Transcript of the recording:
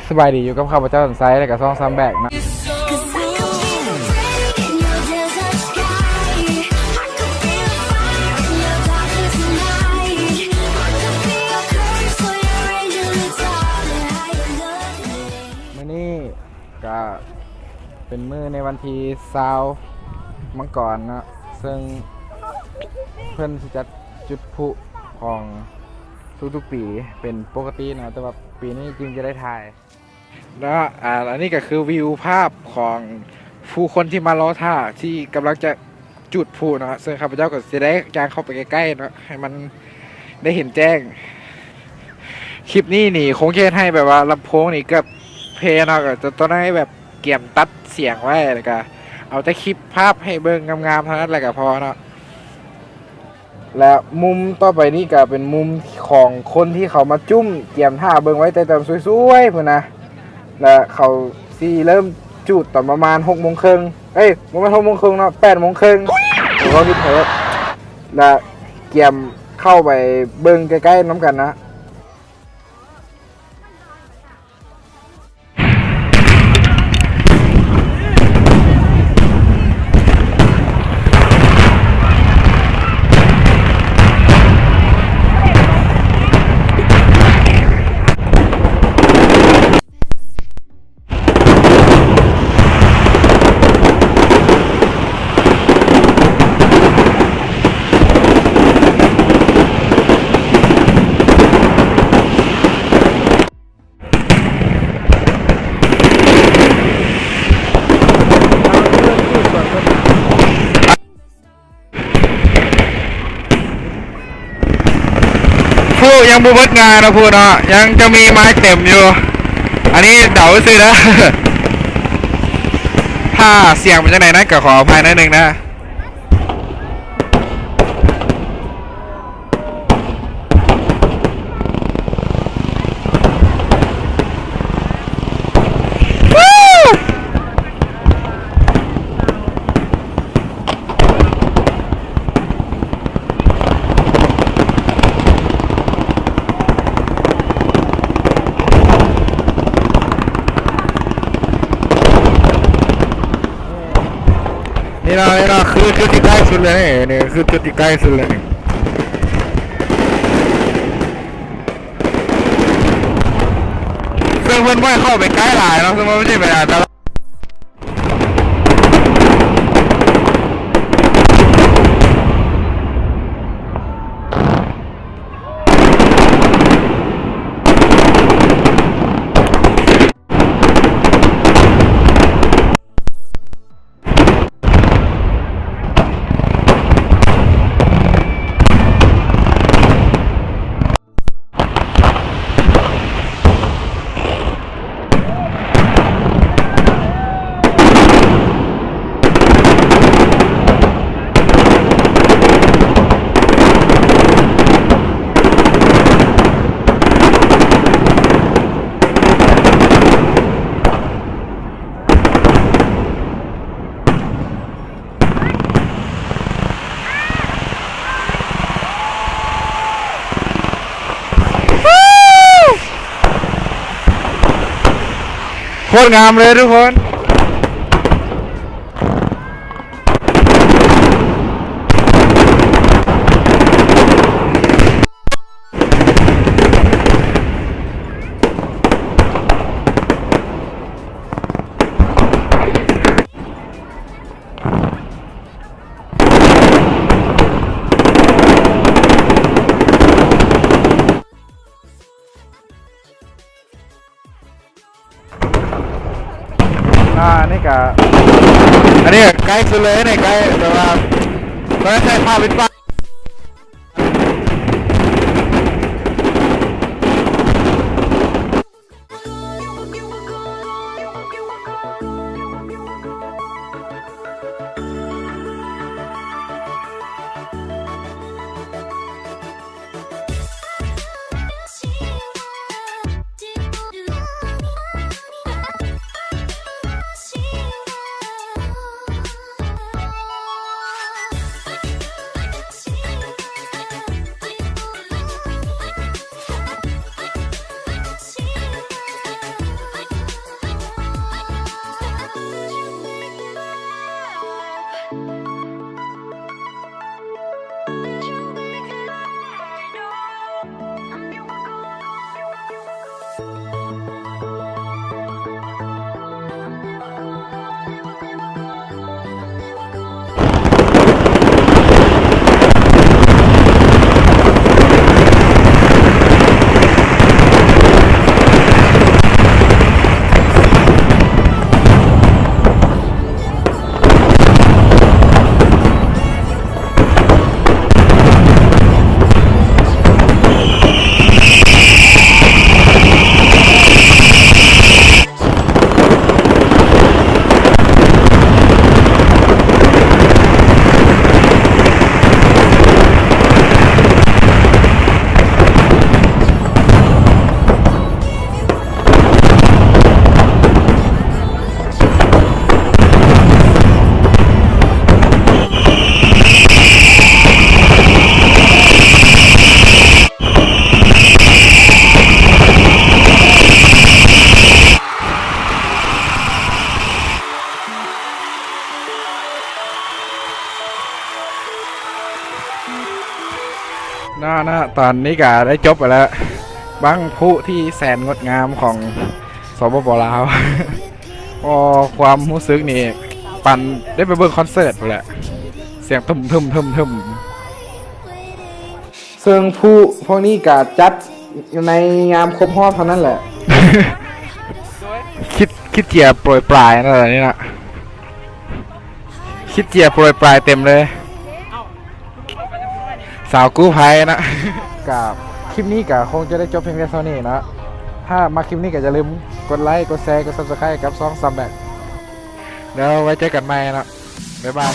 ສະບາຍດີ ຢູ່ກັບຂ້າພະເຈົ້າ ສັນໄຊ ແລະກະຊ່ອງ Sound Back ເນາະ. ມື້ນີ້ກະເປັນມື້ໃນວັນທີຊາວ ມັງກອນເນາະ ເຊິ່ງເພິ່ນຊິຈັດຈຸດພລຸຂອງທຸກໆປີເປັນປົກກະຕິເນາະ ແຕ່ວ່າປີນີ້ຈຶ່ງຈະໄດ້ຖ່າຍ ເນາະ. ອາ ອັນນີ້ກະຄືວິວພາບຂອງຜູ້ຄົນທີ່ມາລໍຖ້າ ທີ່ກຳລັງຈະຈຸດພລຸເນາະ ເຊິ່ງຂ້າພະເຈົ້າກະຊິໄດ້ຍ່າງເຂົ້າໄປໃກ້ໆເນາະ ໃຫ້ມັນໄດ້ເຫັນແຈ້ງ. ຄລິບນີ້ນີ້ຄົງຈະເຮັດໃຫ້ແບບວ່າລຳໂພງນີ້ເກືອບເພເນາະ ກະຈະຕ້ອງໄດ້ແບບກຽມຕັດສຽງໄວ້ ແລ້ວກະເອົາແຕ່ຄລິບພາບໃຫ້ເບິ່ງງາມໆເທົ່ານັ້ນແຫຼະກະພໍເນາະ. ແລະມຸມຕໍ່ໄປນີ້ກະເປັນມຸມຂອງຄົນທີ່ເຂົາມາຈຸ້ມກຽມຖ້າເບິ່ງໄວ້ແຕ່ຕອນສວຍໆພຸ້ນນະ ແລະເຂົາຊິເລີ່ມຈູດຕອນປະມານຫົກໂມງເຄິ່ງ ເອີຍ ບໍ່ແມ່ນຫົກໂມງເຄິ່ງເນາະ ແປດໂມງເຄິ່ງ ເວົ້າຜິດເພີດ ແລະກຽມເຂົ້າໄປເບິ່ງໃກ້ໆນຳກັນນະ. ພລຸຍັງບໍ່ເບິດງານເນາະ ພວກເນາະ ຍັງຈະມີມາເຕັມຢູ່. ອັນນີ້ເດົາຊື່ເດີ ຖ້າສຽງເປັນຈັ່ງໃດນັ້ນກະຂໍອະໄພໜ້ອຍໜຶ່ງນະ. ນີ້ເນາະ ນີ້ເນາະ ຄືຈຸດທີ່ໃກ້ສຸດເລີຍນີ້ ນີ້ຄືຈຸດທີ່ໃກ້ສຸດເລີຍນີ້ ເຊິ່ງເພິ່ນບໍ່ໃຫ້ເຂົ້າໄປໃກ້ຫຼາຍເນາະ ເຊິ່ງມັນຊິເປັນອັນຕະລາຍ. ໂຄດງາມເລີຍທຸກຄົນ.ອາ ນີ້ກະ ອັນນີ້ກະໃກ້ສຸດເລີຍນີ້ ໃກ້ ແຕ່ວ່າຕ້ອງໃຊ້ຜ້າປິດປາກ. ເນາະ ເນາະ ຕອນນີ້ກະໄດ້ຈົບໄປແລ້ວ ບັ້ງຜຸທີ່ແສນງົດງາມຂອງ ສປປ ລາວ. ໂອ້ ຄວາມຮູ້ສຶກນີ້ ປານໄດ້ໄປເບິ່ງຄອນເສີດພຸ້ນແຫຼະ ສຽງຖຶມໆໆໆ. ເຊິ່ງຜຸພວກນີ້ກະຈັດໃນຍາມຄົບຮອບເທົ່ານັ້ນແຫຼະ. ຄິດ ຄິດເຈຍໂປຣຍປາຍເນາະ ອັນນີ້ເນາະ ຄິດເຈຍໂປຣຍປາຍເຕັມເລີຍ ສາວກູ້ໄພເນາະ. ກະຄລິບນີ້ກະຄົງຈະໄດ້ຈົບພຽງແຕ່ເທົ່ານີ້ເນາະ. ຖ້າມັກຄລິບນີ້ກະຢ່າລືມກົດໄລ ກົດແຊ ກົດ Subscribe ກັບຊ່ອງ Sub Back. ແລ້ວໄວ້ເຈີກັນໃໝ່ເນາະ ບາຍບາຍ.